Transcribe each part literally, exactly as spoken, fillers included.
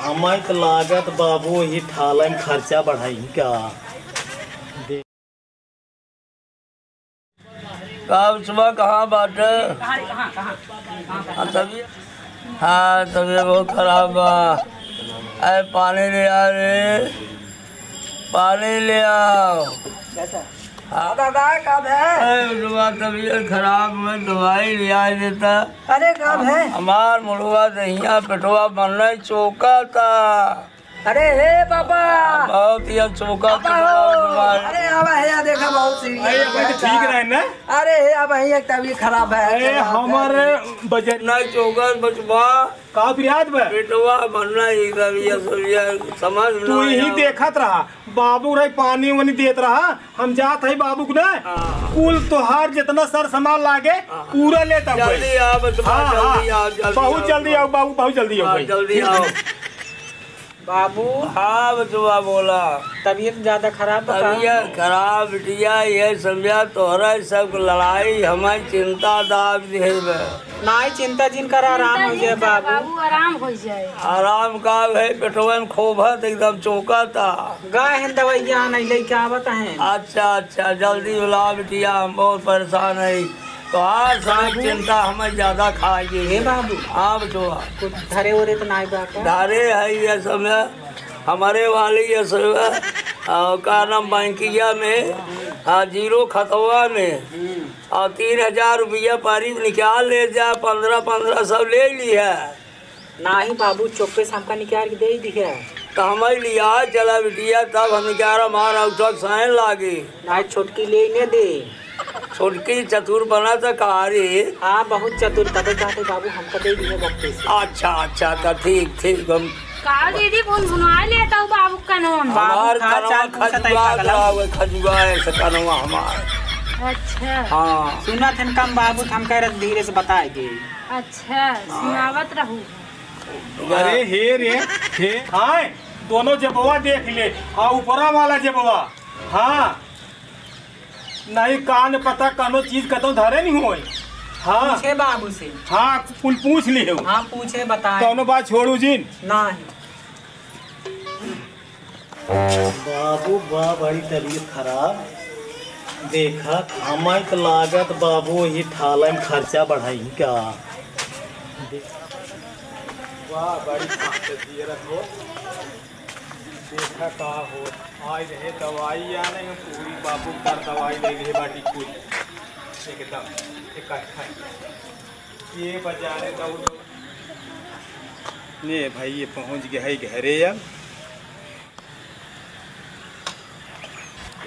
हमारे तो लागत बाबू ही ठाला में खर्चा बढ़ाई का। का सुबह कहाँ बाटे? हाँ, तबीयत, हाँ, तबीयत बहुत खराब बा। अरे पानी ले आ रे, पानी ले आओ। हाँ दादा, कब है? अरे बुढ़वा, तबीयत खराब, मैं दवाई ले आ देता। अरे कब है? हमार मुड़वा दहिया पेटवा बनना चौका था। अरे हे पापा। बहुत ही अब चौका पापा हो। अरे अब है, देखा बहुत सीरियस अरे, अब तो ठीक रहे ना? अरे हे, अब है, एक तबीयत खराब है। अरे हमारे बजट ना चौका बचवा। का फिरियाद बा? पेटवा बनना ही तबीयत, समझ में तू ना ही आया। देखत रहा, बाबू रही पानी वानी देत रहा, हम जात है बाबू को ना। हाँ। कुल तोहार जितना सर सामान लागे, हाँ। पूरा लेत आऊ जल्दी भाई। आओ बचवा, हाँ, जल्दी हाँ। आओ, जल्दी बहुत आओ। जल्दी आओ बाबू, बहुत जल्दी आओ हाँ, भाई। जल्दी आओ। बाबू। हाँ बचवा बोला। तबीयत ज्यादा खराब बा का? तबीयत खराब बिटिया, ये समझा तोहरा सब लड़ाई हमारी चिंता दाब दिहे बा। नाई चिंता जिन कर, आराम हो जाए बाबू। बाबू आराम हो जाए। आराम का है, पेटवा में खोभत एकदम चौका था। गए हैं दवाइयाँ नहीं लेके आवत हैं। अच्छा अच्छा, जल्दी बुला बिटिया, हम बहुत परेशान है। तो आज साहब बाबू। चिंता हमें ज्यादा खाई हे बाबू। हाँ बचवा। कुछ धरे ओरे तो नाई बा का? धरे है ये समय हमारे वाली ये समय, आ, का नाम, बैंकिया में, आ, जीरो खतवा में, हम्म। और तीन हजार रुपया पारी निकाल ले जा, पन्द्रह पन्द्रह सौ ले ली है। नाही बाबू, चुप्पे से हमका निकाल के दे दिहे। तो हम लिया चला बिटिया, तब हम निकाल मार और तब साइन लागे। नाही, छोटकी ले ने दे। छोटकी चतुर बना तो कहा रे। हाँ, बहुत चतुर, तबे चाहते बाबू हमका दे दिहे वक्त से। अच्छा अच्छा, तो ठीक ठीक हम का दीदी भुनभुनाए लेता हूँ बाबू का नाम। बाबू हमार का कनवा चाल पूछत है खजुआ पगला? गया हुआ, खजुआ है से कनवा हमार। अच्छा। हाँ। सुनत हन कम बाबू, तो हम कह रहे धीरे से बताए दे। अच्छा, सुनावत रहू। अरे हे रे, हे, हाँ, दोनों जेबवा देख ले, आ ऊपरा वाला जेबवा, हाँ, नहीं कान पता कौनो चीज कतौ धरे नहीं होए, हाँ, पूछे बाबू से। हाँ, कुल पूछ लिहे हो। हाँ, पूछे बताए। कौनो बात छोड़ू जिन। नहीं। बाबू बा बड़ी तबीयत खराब। देखा, हमारे तो लागत बाबू ही ठाला में खर्चा बढ़ाई का। वाह, बड़ी ताकत दिए रखो। देखा का हो, आज रहे दवाई या नहीं, हम पूरी बाबू पर दवाई ले लिए बाटी कुल एकदम इकट्ठा। ये बाजारे दौड़ दौड़। ले भाई, ये पहुँच गया है घरे अब।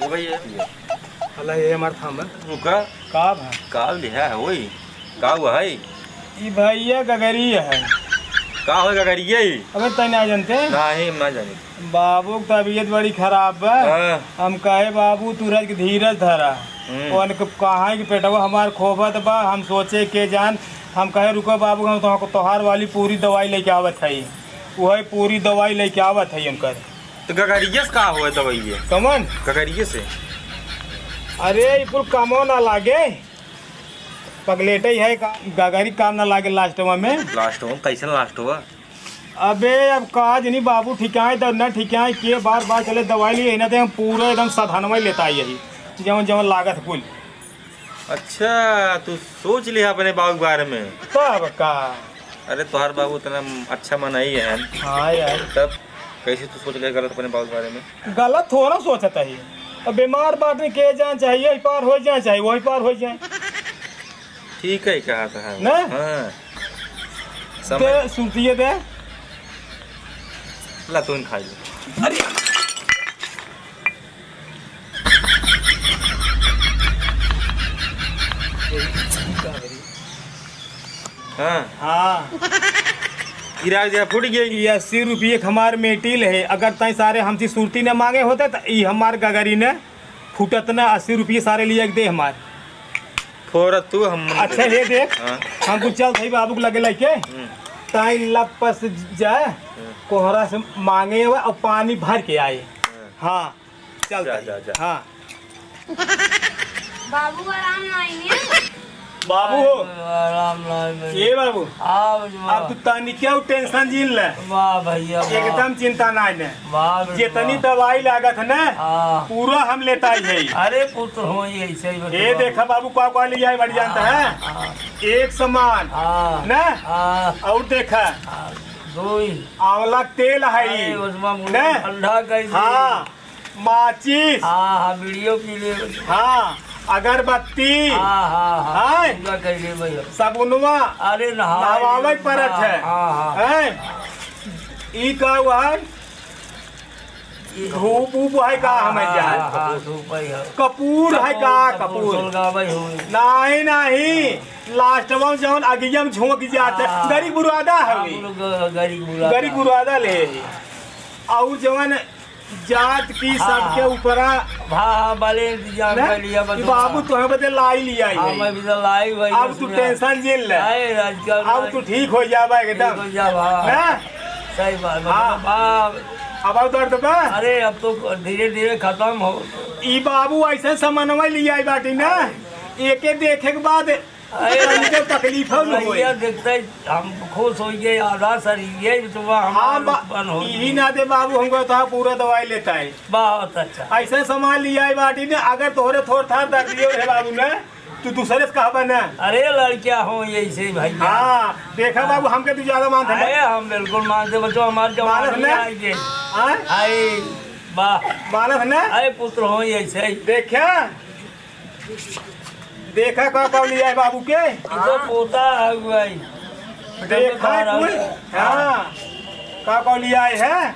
ओ भैया। अला ये हमार थाम है। रुका। का भा? का लिहा है वही? का हुआ है? ई भैया गगरी है। का हो गगरिया ही? अबे तै ना जानते? नहीं, हम ना जाने। बाबू की तबीयत बड़ी खराब बा। हाँ। हम कहे बाबू तू रज के धीरज धरा। हम्म। उनके कहाँ के पेटवा हमार खोबत बा, हम सोचे के जान, हम कहे रुको बाबू, हम तो तोहार वाली पूरी दवाई लेके आवत है। वही पूरी दवाई लेके आवत है उनकर। तो गगरिये से का होए दवाइये? कमन? गगरिये से। अरे, ई कुल कामो ना लागे। पगलेटे ही है का-, गगरी काम ना लागे लास्टवा में। लास्टवा में? कैसे लास्टवा? अबे, अब का जनी बाबू ठिकाए तो न ठिकाए के बार बार चले दवाई लिए, ना तो हम पूरा एकदम साधनवा ही लेता आई यही, जवन जवन लागत कुल। अच्छा, तू सोच लिहा अपने बाबू के बारे में। तब का? अरे, तोहार बाबू उतना अच्छा मनई है। हाँ यार। तब कैसे तू सोच ले गलत अपने बाबू के बारे में? गलत थोड़ा सोचत है। अब बीमार बाटे के जान चाहिए, यही पार हो जाए, चाहे वही पार हो जाए। ठीक है, कहा था। ना? हाँ। समझ दे, सुनतिए दे। ला, तू ही खा ले। अरे! हाँ। हाँ। गिरा दिया, फूट गई। ये अस्सी रुपये के हमार मेटिल है, अगर तय सारे हमसे सुरती न मांगे होते तो ई हमार गगरी ने फूटत न, अस्सी रुपये सारे लिए के दे हमार। फोड़ा तू हम अच्छा, ये देख, हाँ। हम कुछ चल भाई बाबू को लगे लेके, हम्म। ताई लपस जाए, हम्म। कोहरा से मांगे हुए और पानी भर के आए। हम्म। हाँ, चल जा, ताई। जा, जा। हाँ। बाबू आराम नहीं है। बाबू हो। राम नाम भाई। ए बाबू, हाँ, बजवा। अब तू तनिक्या उ tension जिन ले। वाह भैया, वाह। एकदम चिंता नाहीं ने। वाह, बजवा। जितनी दवाई लागत है ना, हाँ। पूरा हम लेता ही है। अरे पुत्र हो, ये ऐसे ही बजवा। ए देखा बाबू, का का लियाए बाटी जानता है? हाँ। एक समान, हाँ। ना? हाँ। और देखा। हाँ, दो ही। आंवला के तेल है। अरे, बजवा, मुंह ना? ठंडा कर दे। हाँ। माचिस। हाँ, हाँ, बीड़ियो पी ले। हाँ, अगरबत्ती। हाँ, हाँ, हाँ, हैं? पूजा कर ले भैया। सबुनवा। अरे, नहाए नहवावे ले। के परत हाँ, है। हाँ, हाँ। हैं? ई का हुआ है? ई धूप ऊप है का हाँ, हमें हाँ, जाए? हाँ, हाँ, धूप है, हाँ। कपूर है का? कपूर, कपूर। कपूर सुलगावे हो। नाहीं, नाहीं। last में जौन अगिया में झोंक जात है। हाँ। गरी गुरुआदा है हाँ, वही। हम लोग ग-, गरी गुरुआदा। गरी गुरुआदा ले। और जौन जात की हाँ, सबके हाँ। ऊपरा। हाँ, हाँ, भले इंतजाम ने? कर लिया, कि बस। बाबू तोहे बदे लाई लिया ही हाँ, है। मैं भी तो लाई भाई, अब तू इसमें। Tension जिन ले। अरे, आजकल अब भाई तू ठीक हो जाबा एकदम। ठीक हो जाबा, हाँ। ना? सही बात है। हाँ। बाप। अब आउ दर्द बा? अरे, अब तो धीरे-धीरे खत्म हो। ई बाबू ऐसे समनवा लियाई बाटी ना, एके देखे के बाद अरे, तनिको तकलीफ हो न होई। भैया, देखते ही हम खुश हो गए, आधा शरीर ये तो वह हमारा हाँ, बा-, उत्पन्न हो यही गया। नाते बाबू हमको तो पूरा दवाई लेता है। बहुत अच्छा। ऐसे सामान लियाई बाटी ने, अगर तोहरे थोड़ थाड़ दर्द दियो रहे बाबू ने, तू दूसरे से कहबा ना। अरे, लड़कियां हो यही से भाई। हाँ, देखा हाँ। बाबू, हमके तू ज्यादा मानत है ना। अरे, हम बिल्कुल मानते बच्चों, हमारे जवान मानत नहीं ना? आएंगे। हाँ? अरे, वाह। मानत ना? अरे, पुत्र हो यही से। देखा? देखा का का लिया है बाबू के? ई तो पोता है भाई। देखा है कुल? हाँ। का का लिया है?